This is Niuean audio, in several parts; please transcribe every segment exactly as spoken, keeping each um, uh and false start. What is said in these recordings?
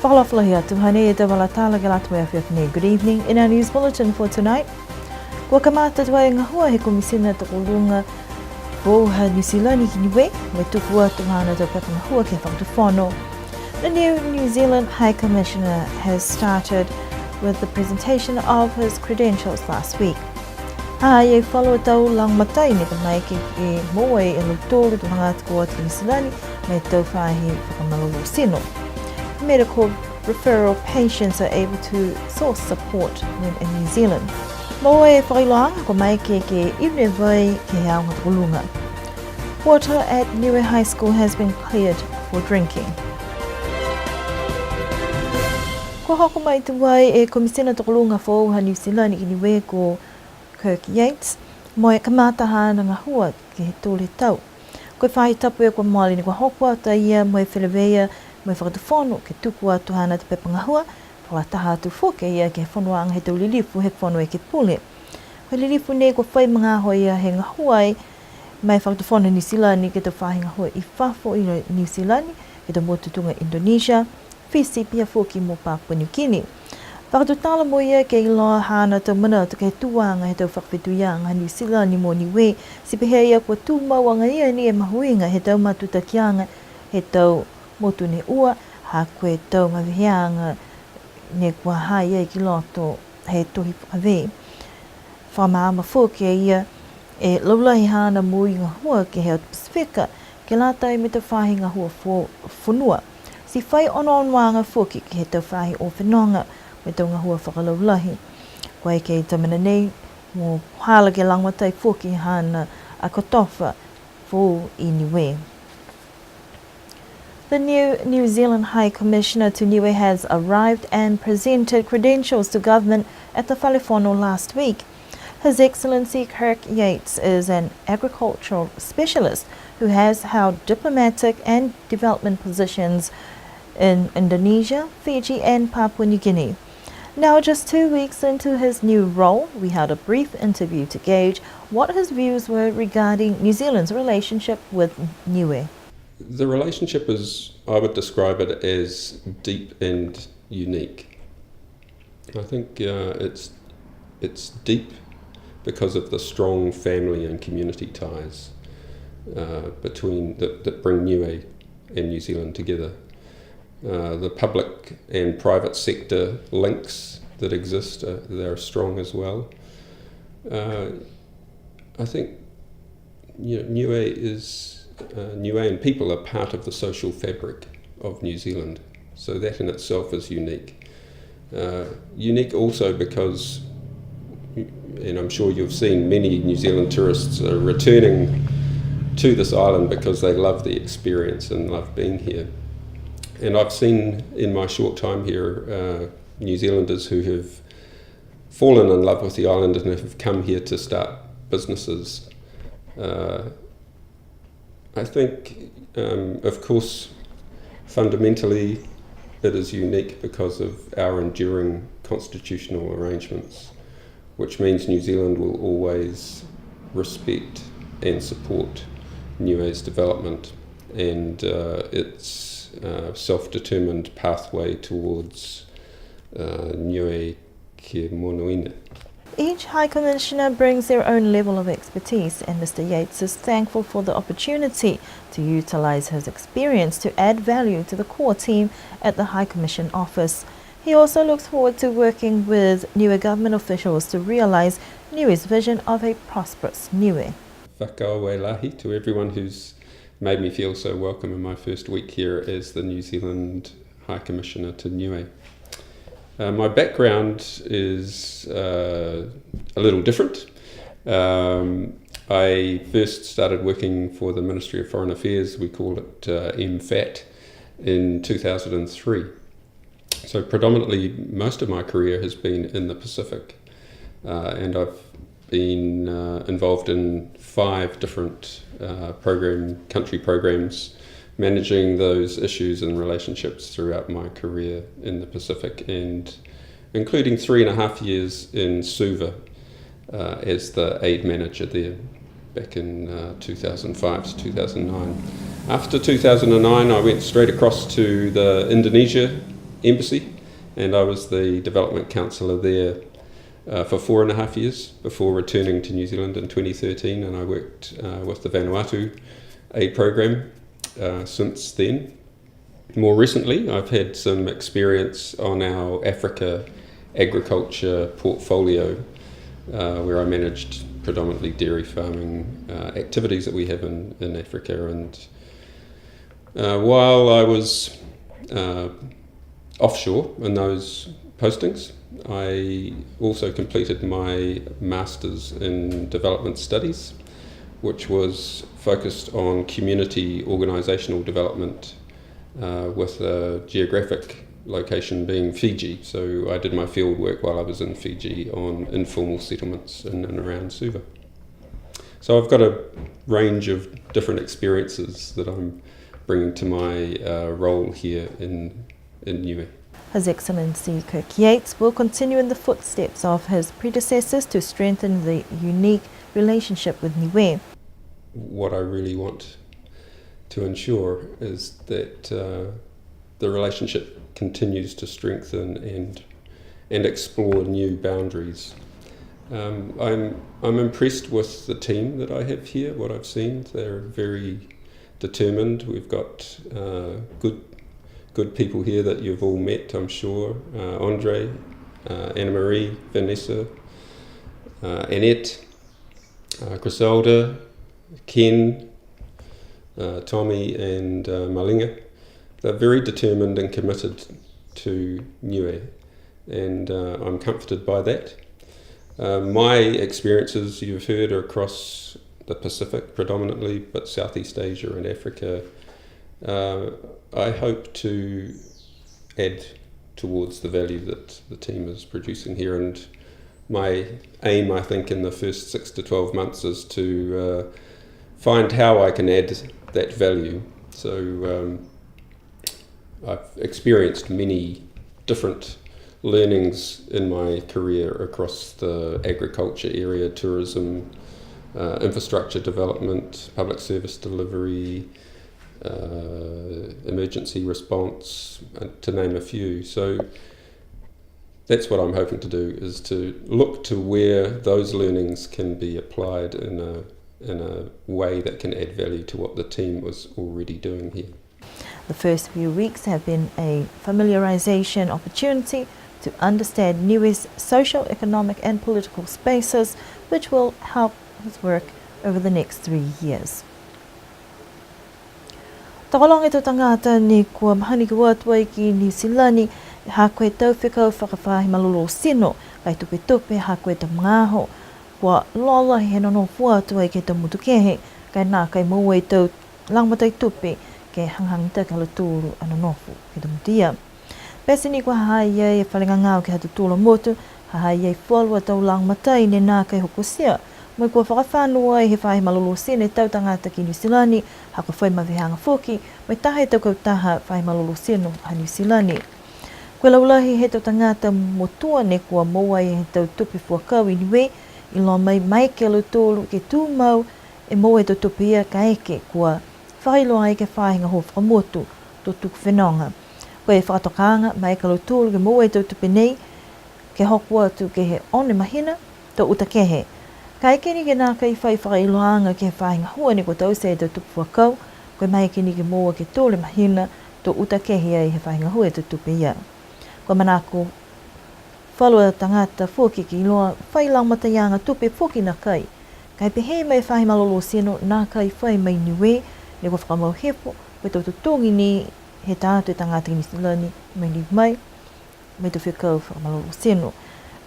Fakaalofa lahi atu, hanei e tau vala tala ke lata mo e afiafi nei. Good evening. In our news bulletin for tonight, kua kamata tuai e gahua he Komisina Tokoluga foou ha Niu Silani ki Niue, mo e tuku atu haana tau pepa gahua ke he Fakatufono. The new New Zealand High Commissioner has started with the presentation of his credentials last week. Ha ha i ai falu a tau lagomatai ne kua maeke ke moua e lautolu tau tagata kua o atu ki Niu Silani mo e tau faahi fakamalolō tino. Medical referral patients are able to source support when in New Zealand. Moua e fakailoaaga kua maeke ke inu e vai ke he aoga tokoluga. Water at Niue High School has been cleared for drinking. Kua hoko mai tuai e Komisina Tokoluga foou ha Niu Silani ki Niue ko Kirk Yates, mo e kamata haana gahua ke he tolu e tau. Ko e faahi tapu kua mole ni kua hoko atu a ia mo e feleveia mo e Fakatufono ke tuku atu haana tau pepa gahua, fakalataha atu foki a ia ke he fonoaga he tau lilifu he Fono Ekepule. Ko e lilifu nei kua fai magaaho a ia he gahua ai ma e Fakatufono Niu Silani ke he tau faahi gahua i fafo i Niu Silani, ke he tau motu tuga Indonesia, Fisi, pihia foki mo Papua New Guinea. Fakatutala mo ia ke iloa haana tau manatu ke he tuaga he tau fakafetuiaga Niu Silani mo Niue, ti pehē a ia kua tumau agaia ni e mahuiga he tau matutakiaga he tau motu ne ua, ha ko e tau maveheaga ne kua ha ha i ai ki loto he tohi fakavē. Fakamaama foki e ia e laulahi haana moui gahua ke he atu Pasifika, ke lata mo e tau faahi gahua fo-, fonua. Ti fai onoonoaga foki ke he tau faahi o fenoga mo e tau gahua fakalaulahi. Kua eke e tau mena nei mo hala ke lagomatai foki haana a kotofa foou i Niue. The new New Zealand High Commissioner to Niue has arrived and presented credentials to government at the Fale Fono last week. His Excellency Kirk Yates is an agricultural specialist who has held diplomatic and development positions in Indonesia, Fiji, and Papua New Guinea. Now, just two weeks into his new role, we held a brief interview to gauge what his views were regarding New Zealand's relationship with Niue. The relationship is, I would describe it as deep and unique. I think, uh, it's, it's deep because of the strong family and community ties, uh, between, that, that bring Niue and New Zealand together. Uh, the public and private sector links that exist, uh, they're strong as well. Uh, I think, you know, Niue is, uh, Niuean people are part of the social fabric of New Zealand, so that in itself is unique. Uh, unique also because, and I'm sure you've seen, many New Zealand tourists are returning to this island because they love the experience and love being here. And I've seen in my short time here, uh, New Zealanders who have fallen in love with the island and have come here to start businesses. Uh, I think, um, of course, fundamentally, it is unique because of our enduring constitutional arrangements, which means New Zealand will always respect and support Niue's development and, uh, its, uh, self-determined pathway towards, uh, Niue kia monuina. Each High Commissioner brings their own level of expertise, and Mister Yates is thankful for the opportunity to utilise his experience to add value to the core team at the High Commission Office. He also looks forward to working with Niue government officials to realise Niue's vision of a prosperous Niue. Fakaaue lahi to everyone who's made me feel so welcome in my first week here as the New Zealand High Commissioner to Niue. Uh, my background is, uh, a little different. Um, I first started working for the Ministry of Foreign Affairs, we call it, uh, M FAT, in two thousand and three. So predominantly, most of my career has been in the Pacific, uh, and I've been, uh, involved in five different, uh, program, country programs, managing those issues and relationships throughout my career in the Pacific, and including three and a half years in Suva, uh, as the aid manager there back in, uh, two thousand five to two thousand nine. After two thousand nine, I went straight across to the Indonesia Embassy, and I was the development counsellor there uh, for four and a half years before returning to New Zealand in twenty thirteen, and I worked uh, with the Vanuatu Aid Program uh, since then. More recently, I've had some experience on our Africa agriculture portfolio, uh, where I managed predominantly dairy farming uh, activities that we have in, in Africa. And uh, while I was uh, offshore in those postings, I also completed my Masters in Development Studies, which was focused on community organisational development uh, with a geographic location being Fiji. So I did my field work while I was in Fiji on informal settlements in and around Suva. So I've got a range of different experiences that I'm bringing to my uh, role here in, in Niue. His Excellency Kirk Yates will continue in the footsteps of his predecessors to strengthen the unique relationship with Niue. What I really want to ensure is that uh, the relationship continues to strengthen and and explore new boundaries. Um, I'm I'm impressed with the team that I have here. What I've seen, they're very determined. We've got uh, good good people here that you've all met, I'm sure. Uh, Andre, uh, Anna Marie, Vanessa, uh, Annette, uh, Griselda, Ken, uh, Tommy, and uh, Malinga. They're very determined and committed to Niue, and uh, I'm comforted by that. Uh, my experiences, you've heard, are across the Pacific predominantly, but Southeast Asia and Africa. Uh, I hope to add towards the value that the team is producing here, and my aim, I think, in the first six to twelve months is to uh, find how I can add that value. So um, I've experienced many different learnings in my career across the agriculture area, tourism, uh, infrastructure development, public service delivery, uh, emergency response, uh, to name a few. So that's what I'm hoping to do, is to look to where those learnings can be applied in a in a way that can add value to what the team was already doing here. The first few weeks have been a familiarisation opportunity to understand Niue's social, economic and political spaces, which will help his work over the next three years. Tokologa e tau tagata ne kua mahani ke o atu ai ki Niu Silani, ha ko e tau fekau fakafaahi malolō tino, ka e tupetupe ha ko e tau magaaho kua loa lahi he nonofo atu ai ke he tau motu kehe, ka e nākai moua e tau lagomatai tupe ke hagahaga mitaki ha lautolu a nonofo ke he tau motu ia. Pete ni kua ha ha i ai e fale gagao ke he ha tautolu a motu, ha ha i ai falu a tau lagomatai ne nākai hokotia, mo e kua fakafano ai he faahi malolō tino e tau tagata ki Niu Silani, ha kua fai maveheaga foki mo e taha he tau kautaha faahi malolō tino ha Niu Silani. Ko e laulahi he tau tagata motua ne kua moua ai e tau tupe fuakau i Niue, iloa mai maeke a lautolu ke tumau e moua e tau tupe ia kaeke kua fakailoa ai ke he faahi gahua fakamotu to tuku fenoga. Ko e fakatokaaga, maeke a lautolu ke moua e tau tupe nei, ke hoko atu ke he ono e mahina to uta kehe. Kaeke ni ke nākai fai fakailoaaga ke he faahi gahua ne kua taute e tau tupe fuakau, ko e maeke ni ke moua ke tolu e mahina to uta kehe ai he faahi gahua e tau tupe ia. Kua manako falu a tagata foki ke iloa fai lagomataiaga tupe foki nākai. Ka e pehē mai e faahi malolō tino nākai fai mai Niue, ne kua fakamau hifo, ko e tau totogi ni he ta atu e tagata ki Niu Silani mai Niue mai, mo e tau fekau fakamalolō tino.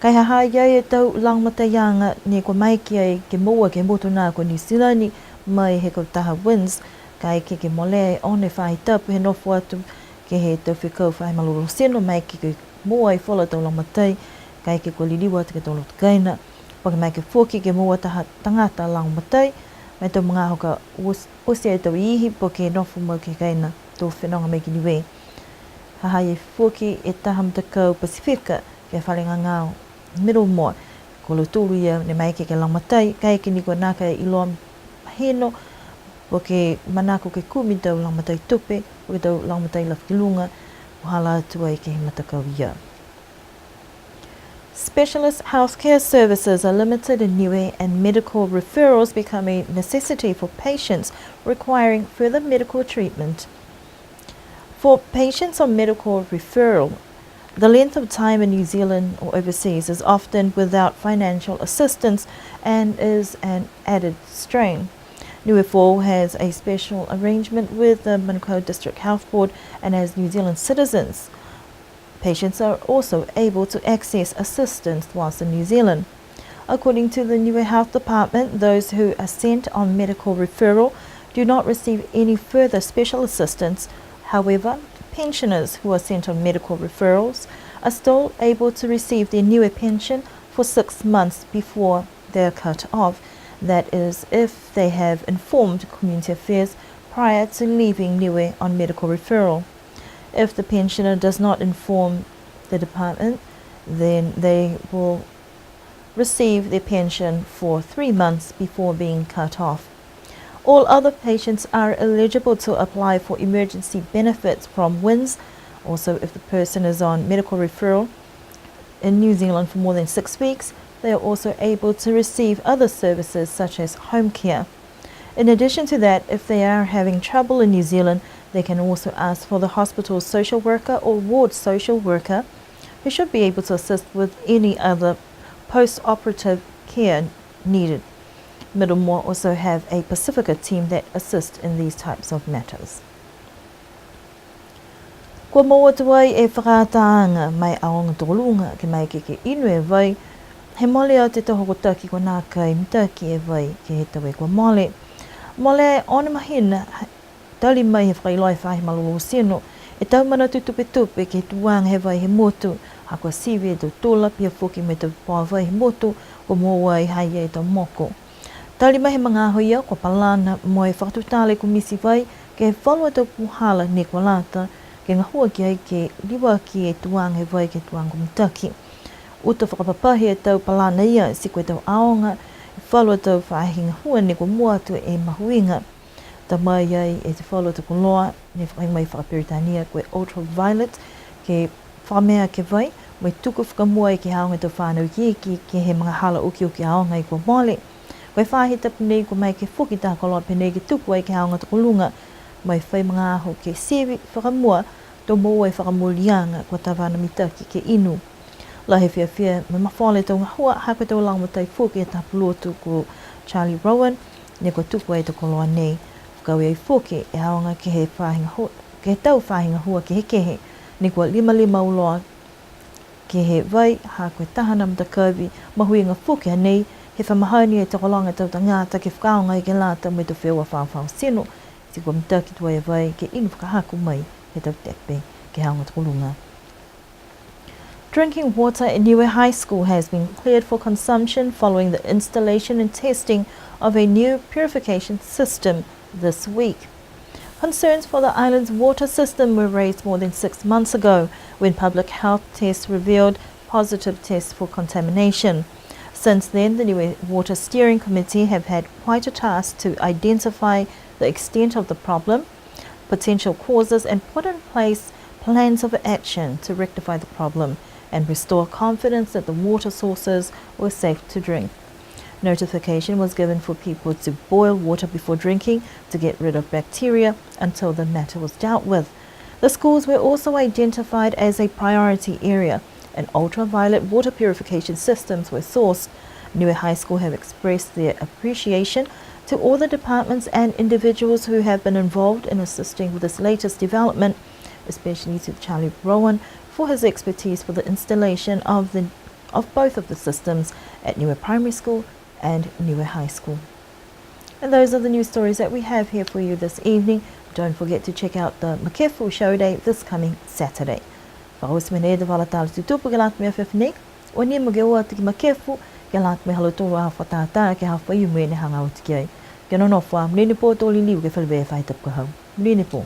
Ka e ha ha i ai e tau lagomataiaga ne kua maeke ai ke moua ke he motu nā ko Niu Silani mai he kautaha WINZ, kaeke ke molea e ono e faahi tapu he nofo atu ke he tau fekau faahi malolō tino, maeke ke moua e falu a tau lagomatai, kaeke kua liliu atu ke he tau loto kaina. Po ke maeke foki ke moua taha tagata lagomatai, mo e tau magaaho ka oti, oti e tau ihi, po ke nofo mai ke he kaina to fenoga mai ki Niue. Ha ha i ai foki e taha matakau Pasifika ke he fale gagao Middlemore. Ko lautolu ia ne maeke ke lagomatai, kaeke ni kua nākai iloa mahino, po ke manako ke kumi tau lagomatai tupe, po ke tau lagomatai lafi ki luga, Hala atu ai ke he matakau ia. Specialist healthcare services are limited in Niue and medical referrals become a necessity for patients requiring further medical treatment. For patients on medical referral, the length of time in New Zealand or overseas is often without financial assistance and is an added strain. Niue Four has a special arrangement with the Manukau District Health Board, and as New Zealand citizens, patients are also able to access assistance whilst in New Zealand. According to the Niue Health Department, those who are sent on medical referral do not receive any further special assistance. However, pensioners who are sent on medical referrals are still able to receive their Niue pension for six months before they are cut off. That is, if they have informed Community Affairs prior to leaving Niue on medical referral. If the pensioner does not inform the department, then they will receive their pension for three months before being cut off. All other patients are eligible to apply for emergency benefits from WINZ. Also, if the person is on medical referral in New Zealand for more than six weeks, they are also able to receive other services such as home care. In addition to that, if they are having trouble in New Zealand, they can also ask for the hospital social worker or ward social worker, who should be able to assist with any other post-operative care needed. Middlemore also have a Pacifica team that assist in these types of matters. Kua moua tuai e fakaatāaga ma e aoga tokoluga ke maeke ke inu e vai, he mole atu e tau hokotaki kua nākai mitaki e vai ke he tau kua mole. Mole e ono mahina, tali mai he fakailoa he faahi malolō tino, e tau manatu tupetupe ke he tuaga he vai he motu, ha kua sivi e tau tula, pihia foki mo e tau poa vai he motu, kua moua ai ha i ai e tau moko. Tali mai he magaaho ia, kua palana mo e fakatutala e Komiti Vai ke he falu a tau puhala ne kua lata ke gahua ki ai ke liuaki e tuaga he vai ke he tuaga kua mitaki. Uta fakapapahi e tau palana ia, ti ko e tau aoga e falu a tau faahi gahua ne kua mua atu e mahuiga. Ta mai ai e falu a tau koloa ne fakahigoa mai fakaperitania ko e ultraviolet, ke fakamea ke vai, mo e tuku fakamua ai ke he aoga e tau fanau ikiiki ke he magahala ukiuki aoga kua mole. Ko e faahi tapu nei kua maeke foki taha koloa pehē nei ke tuku ai ke he aoga tokoluga, mo e fai magaaho ke sivi fakamua, to moua e fakamooliaga kua tavana mitaki ke inu. Lahi e fiafia mo e mafola e tau gahua, ha ko e tau lagomatai foki he tau pulotu ko Charlie Rowan, ne kua tuku ai e tau koloa nei. Fakaaue ai foki e aoga ke he faahi gahua, ke he tau faahi gahua kehekehe, ne kua limalima auloa ke he vai, ha ko e taha a matakau mahuiga foki a nei, he fa mahani e tokologa e tau tagata ke fakaaoga ai ke lata mo e tau feua faofao tino, ti kua mitaki tuai e vai ke inu fakahako mai he tau tepe ke he aoga tokoluga. Drinking water in Niue High School has been cleared for consumption following the installation and testing of a new purification system this week. Concerns for the island's water system were raised more than six months ago when public health tests revealed positive tests for contamination. Since then, the Niue Water Steering Committee have had quite a task to identify the extent of the problem, potential causes, and put in place plans of action to rectify the problem and restore confidence that the water sources were safe to drink. Notification was given for people to boil water before drinking to get rid of bacteria until the matter was dealt with. The schools were also identified as a priority area and ultraviolet water purification systems were sourced. Niue High School have expressed their appreciation to all the departments and individuals who have been involved in assisting with this latest development, especially to Charlie Rowan for his expertise for the installation of the, of both of the systems at Niue Primary School and Niue High School. And those are the news stories that we have here for you this evening. Don't forget to check out the Makefu Show Day this coming Saturday. Fakaoti mena e tau vala tala tutupu ke lata mo e afiafi nei, o ni mo ke o atu ki Makefu, ke lata mo e ha lautolu a fakatātā ke he aho Faiumu ne hagaao atu ki ai. Kia nonofo ā, monuina e pō, to liliu ke feleveia e faahi tapu ka hau. Monuina e pō.